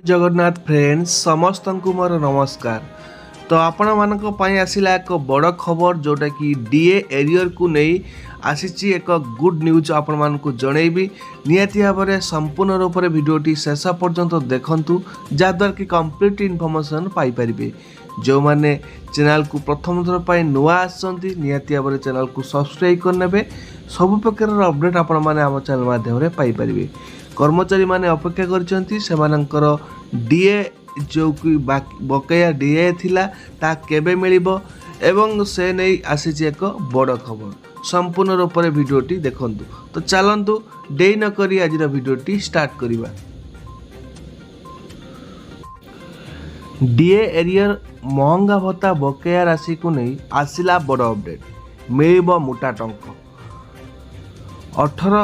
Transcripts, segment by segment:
Jagannath friends, ସମସ୍ତଙ୍କୁ ମୋର ନମସ୍କାର। ତ ଆପଣମାନଙ୍କ ପାଇଁ ଆସିଲା ଏକ ବଡ଼ ଖବର, ଯେଉଁଟାକି ଡିଏ ଏରିୟରକୁ ନେଇ ଆସିଛି। ଏକ ଗୁଡ୍ ନ୍ୟୁଜ୍ ଆପଣମାନଙ୍କୁ ଜଣେଇବି। ନିହାତି ଭାବରେ ସମ୍ପୂର୍ଣ୍ଣ ରୂପରେ ଭିଡ଼ିଓଟି ଶେଷ ପର୍ଯ୍ୟନ୍ତ ଦେଖନ୍ତୁ, ଯାହାଦ୍ୱାରା କି କମ୍ପ୍ଲିଟ୍ ଇନଫର୍ମେସନ୍ ପାଇପାରିବେ। ଯେଉଁମାନେ ଚ୍ୟାନେଲକୁ ପ୍ରଥମ ଥର ପାଇଁ ନୂଆ ଆସିଛନ୍ତି, ନିହାତି ଭାବରେ ଚ୍ୟାନେଲକୁ ସବସ୍କ୍ରାଇବ୍ କରିନେବେ। ସବୁ ପ୍ରକାରର ଅପଡ଼େଟ୍ ଆପଣମାନେ ଆମ ଚ୍ୟାନେଲ ମାଧ୍ୟମରେ ପାଇପାରିବେ। କର୍ମଚାରୀମାନେ ଅପେକ୍ଷା କରିଛନ୍ତି, ସେମାନଙ୍କର ଡିଏ ଯେଉଁକି ବକେୟା ଡିଏ ଥିଲା, ତାହା କେବେ ମିଳିବ ଏବଂ ସେ ନେଇ ଆସିଛି ଏକ ବଡ଼ ଖବର। ସମ୍ପୂର୍ଣ୍ଣ ରୂପରେ ଭିଡ଼ିଓଟି ଦେଖନ୍ତୁ। ତ ଚାଲନ୍ତୁ, ଡେରି ନକରି ଆଜିର ଭିଡ଼ିଓଟି ଷ୍ଟାର୍ଟ କରିବା। ଡିଏ ଏରିୟର, ମହଙ୍ଗା ଭତ୍ତା ବକେୟା ରାଶିକୁ ନେଇ ଆସିଲା ବଡ଼ ଅପଡ଼େଟ୍, ମିଳିବ ମୋଟା ଟଙ୍କା। 18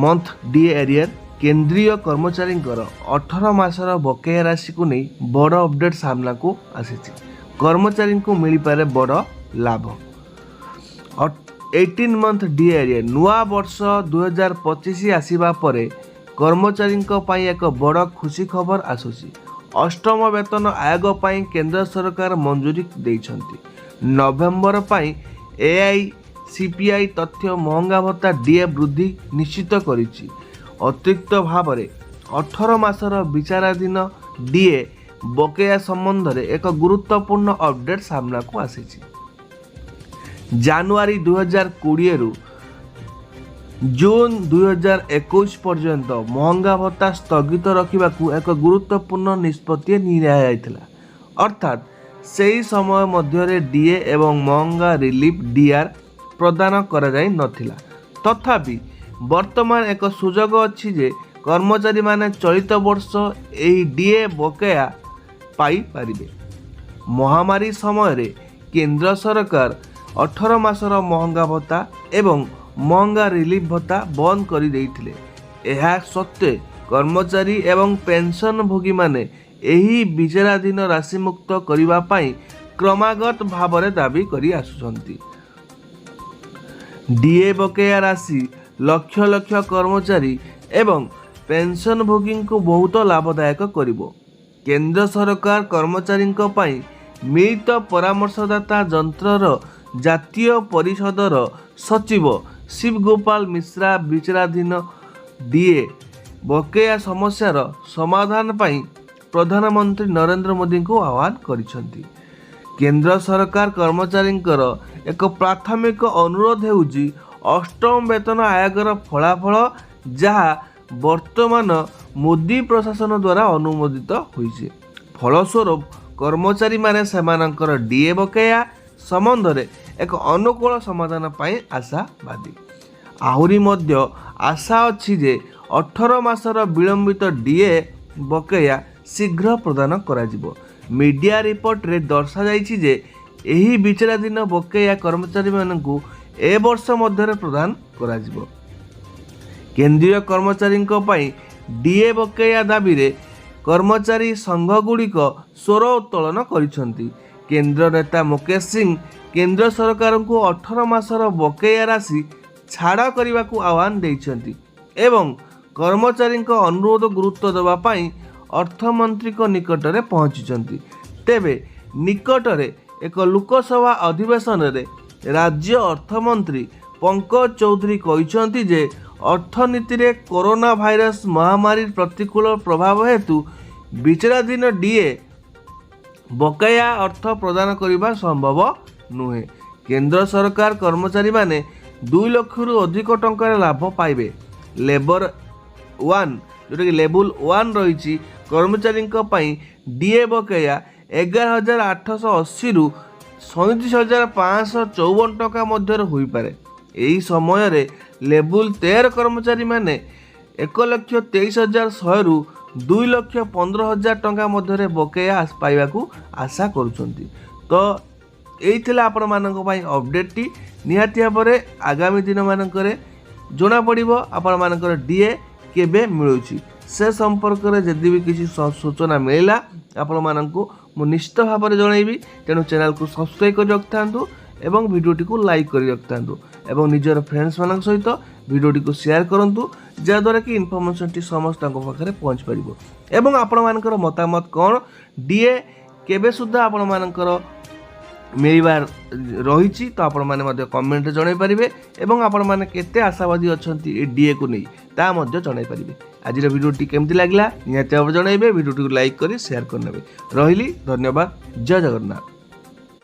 ମନ୍ଥ ଡିଏ ଏରିୟର, କେନ୍ଦ୍ରୀୟ କର୍ମଚାରୀଙ୍କର 18 ମାସର ବକେୟା ରାଶିକୁ ନେଇ ବଡ଼ ଅପଡ଼େଟ୍ ସାମ୍ନାକୁ ଆସିଛି। କର୍ମଚାରୀଙ୍କୁ ମିଳିପାରେ ବଡ଼ ଲାଭ। 18 ମନ୍ଥ ଡିଏ ଏରିୟର, ନୂଆ ବର୍ଷ 2025 ଆସିବା ପରେ କର୍ମଚାରୀଙ୍କ ପାଇଁ ଏକ ବଡ଼ ଖୁସି ଖବର ଆସୁଛି। ଅଷ୍ଟମ ବେତନ ଆୟୋଗ ପାଇଁ କେନ୍ଦ୍ର ସରକାର ମଞ୍ଜୁରୀ ଦେଇଛନ୍ତି। ନଭେମ୍ବର ପାଇଁ ଏଆଇ ସିପିଆଇ ତଥ୍ୟ ମହଙ୍ଗା ଭତ୍ତା ଡିଏ ବୃଦ୍ଧି ନିଶ୍ଚିତ କରିଛି। ଅତିରିକ୍ତ ଭାବରେ 18 ମାସର ବିଚାରାଧୀନ ଡିଏ ବକେୟା ସମ୍ବନ୍ଧରେ ଏକ ଗୁରୁତ୍ୱପୂର୍ଣ୍ଣ ଅପଡେଟ୍ ସାମ୍ନାକୁ ଆସିଛି। ଜାନୁଆରୀ 2020ରୁ ଜୁନ୍ 2021 ପର୍ଯ୍ୟନ୍ତ ମହଙ୍ଗା ଭତ୍ତା ସ୍ଥଗିତ ରଖିବାକୁ ଏକ ଗୁରୁତ୍ୱପୂର୍ଣ୍ଣ ନିଷ୍ପତ୍ତି ନିଆଯାଇଥିଲା। ଅର୍ଥାତ୍ ସେହି ସମୟ ମଧ୍ୟରେ ଡିଏ ଏବଂ ମହଙ୍ଗା ରିଲିଫ୍ ଡିଆର୍ ପ୍ରଦାନ କରାଯାଇ ନଥିଲା। ତଥାପି ବର୍ତ୍ତମାନ ଏକ ସୁଯୋଗ ଅଛି ଯେ କର୍ମଚାରୀମାନେ ଚଳିତ ବର୍ଷ ଏହି ଡିଏ ବକେୟା ପାଇପାରିବେ। ମହାମାରୀ ସମୟରେ କେନ୍ଦ୍ର ସରକାର 18 ମାସର ମହଙ୍ଗା ଭତ୍ତା ଏବଂ ମହଙ୍ଗା ରିଲିଫ୍ ଭତ୍ତା ବନ୍ଦ କରିଦେଇଥିଲେ। ଏହା ସତ୍ତ୍ୱେ କର୍ମଚାରୀ ଏବଂ ପେନ୍ସନଭୋଗୀମାନେ ଏହି ବିଚାରାଧୀନ ରାଶିମୁକ୍ତ କରିବା ପାଇଁ କ୍ରମାଗତ ଭାବରେ ଦାବି କରି ଆସୁଛନ୍ତି। ଡିଏ ବକେୟା ରାଶି ଲକ୍ଷ ଲକ୍ଷ କର୍ମଚାରୀ ଏବଂ ପେନ୍ସନଭୋଗୀଙ୍କୁ ବହୁତ ଲାଭଦାୟକ କରିବ। କେନ୍ଦ୍ର ସରକାର କର୍ମଚାରୀଙ୍କ ପାଇଁ ମିଳିତ ପରାମର୍ଶଦାତା ଯନ୍ତ୍ରର ଜାତୀୟ ପରିଷଦର ସଚିବ ଶିବ ଗୋପାଳ ମିଶ୍ରା ବିଚାରାଧୀନ ଡିଏ ବକେୟା ସମସ୍ୟାର ସମାଧାନ ପାଇଁ ପ୍ରଧାନମନ୍ତ୍ରୀ ନରେନ୍ଦ୍ର ମୋଦିଙ୍କୁ ଆହ୍ୱାନ କରିଛନ୍ତି। କେନ୍ଦ୍ର ସରକାର କର୍ମଚାରୀଙ୍କର ଏକ ପ୍ରାଥମିକ ଅନୁରୋଧ ହେଉଛି ଅଷ୍ଟମ ବେତନ ଆୟୋଗର ଫଳାଫଳ, ଯାହା ବର୍ତ୍ତମାନ ମୋଦି ପ୍ରଶାସନ ଦ୍ୱାରା ଅନୁମୋଦିତ ହୋଇଛି। ଫଳସ୍ୱରୂପ କର୍ମଚାରୀମାନେ ସେମାନଙ୍କର ଡିଏ ବକେୟା ସମ୍ବନ୍ଧରେ ଏକ ଅନୁକୂଳ ସମାଧାନ ପାଇଁ ଆଶାବାଦୀ। ଆହୁରି ମଧ୍ୟ ଆଶା ଅଛି ଯେ 18 ମାସର ବିଳମ୍ବିତ ଡିଏ ବକେୟା ଶୀଘ୍ର ପ୍ରଦାନ କରାଯିବ। ମିଡିଆ ରିପୋର୍ଟରେ ଦର୍ଶାଯାଇଛି ଯେ ଏହି ବିଚାରାଧୀନ ବକେୟା କର୍ମଚାରୀମାନଙ୍କୁ ଏ ବର୍ଷ ମଧ୍ୟରେ ପ୍ରଦାନ କରାଯିବ। କେନ୍ଦ୍ରୀୟ କର୍ମଚାରୀଙ୍କ ପାଇଁ ଡିଏ ବକେୟା ଦାବିରେ କର୍ମଚାରୀ ସଂଘଗୁଡ଼ିକ ସ୍ୱର ଉତ୍ତୋଳନ କରିଛନ୍ତି। କେନ୍ଦ୍ର ନେତା ମୁକେଶ ସିଂ କେନ୍ଦ୍ର ସରକାରଙ୍କୁ 18 ମାସର ବକେୟା ରାଶି ଛାଡ଼ କରିବାକୁ ଆହ୍ୱାନ ଦେଇଛନ୍ତି ଏବଂ କର୍ମଚାରୀଙ୍କ ଅନୁରୋଧ ଗୁରୁତ୍ୱ ଦେବା ପାଇଁ ଅର୍ଥମନ୍ତ୍ରୀଙ୍କ ନିକଟରେ ପହଞ୍ଚିଛନ୍ତି। ତେବେ ନିକଟରେ ଏକ ଲୋକସଭା ଅଧିବେଶନରେ ରାଜ୍ୟ ଅର୍ଥମନ୍ତ୍ରୀ ପଙ୍କଜ ଚୌଧୁରୀ କହିଛନ୍ତି ଯେ ଅର୍ଥନୀତିରେ କରୋନା ଭାଇରସ ମହାମାରୀ ପ୍ରତିକୂଳ ପ୍ରଭାବ ହେତୁ ବିଚାରାଧୀନ ଡିଏ ବକେୟା ଅର୍ଥ ପ୍ରଦାନ କରିବା ସମ୍ଭବ ନୁହେଁ। କେନ୍ଦ୍ର ସରକାର କର୍ମଚାରୀମାନେ 2 ଲକ୍ଷରୁ ଅଧିକ ଟଙ୍କାର ଲାଭ ପାଇବେ। ଲେବର ୱାନ୍, ଯେଉଁଟାକି ଲେବୁଲ୍ ୱାନ୍ ରହିଛି, କର୍ମଚାରୀଙ୍କ ପାଇଁ ଡିଏ ବକେୟା 11,880ରୁ 37,554 ଟଙ୍କା ମଧ୍ୟରେ ହୋଇପାରେ। ଏହି ସମୟରେ ଲେବୁଲ୍ 13 କର୍ମଚାରୀମାନେ 1,23,100ରୁ 2,15,000 ଟଙ୍କା ମଧ୍ୟରେ ବକେୟା ପାଇବାକୁ ଆଶା କରୁଛନ୍ତି। ତ ଏଇ ଥିଲା ଆପଣମାନଙ୍କ ପାଇଁ ଅପଡ଼େଟ୍ଟି। ନିହାତି ଭାବରେ ଆଗାମୀ ଦିନମାନଙ୍କରେ ଜଣାପଡ଼ିବ ଆପଣମାନଙ୍କର ଡିଏ କେବେ ମିଳୁଛି। ସେ ସମ୍ପର୍କରେ ଯଦି ବି କିଛି ସୂଚନା ମିଳିଲା, ଆପଣମାନଙ୍କୁ ମୁଁ ନିଶ୍ଚିତ ଭାବରେ ଜଣାଇବି। ତେଣୁ ଚ୍ୟାନେଲକୁ ସବସ୍କ୍ରାଇବ୍ କରି ରଖିଥାନ୍ତୁ ଏବଂ ଭିଡ଼ିଓଟିକୁ ଲାଇକ୍ କରି ରଖିଥାନ୍ତୁ ଏବଂ ନିଜର ଫ୍ରେଣ୍ଡସ୍ମାନଙ୍କ ସହିତ ଭିଡ଼ିଓଟିକୁ ସେୟାର କରନ୍ତୁ। ଯାହାଦ୍ୱାରା କି ଇନଫର୍ମେସନ୍ଟି ସମସ୍ତଙ୍କ ପାଖରେ ପହଞ୍ଚି ପାରିବ। ଏବଂ ଆପଣମାନଙ୍କର ମତାମତ କ'ଣ, ଡିଏ କେବେ ସୁଦ୍ଧା ଆପଣମାନଙ୍କର ମିଳିବାର ରହିଛି, ତ ଆପଣମାନେ ମଧ୍ୟ କମେଣ୍ଟରେ ଜଣାଇ ପାରିବେ। ଏବଂ ଆପଣମାନେ କେତେ ଆଶାବାଦୀ ଅଛନ୍ତି ଏ ଡିଏକୁ ନେଇ, ତାହା ମଧ୍ୟ ଜଣାଇ ପାରିବେ। ଆଜିର ଭିଡ଼ିଓଟି କେମିତି ଲାଗିଲା, ନିହାତି ଭାବରେ ଜଣାଇବେ। ଭିଡ଼ିଓଟିକୁ ଲାଇକ୍ କରି ସେୟାର କରିନେବେ। ରହିଲି, ଧନ୍ୟବାଦ, ଜୟ ଜଗନ୍ନାଥ।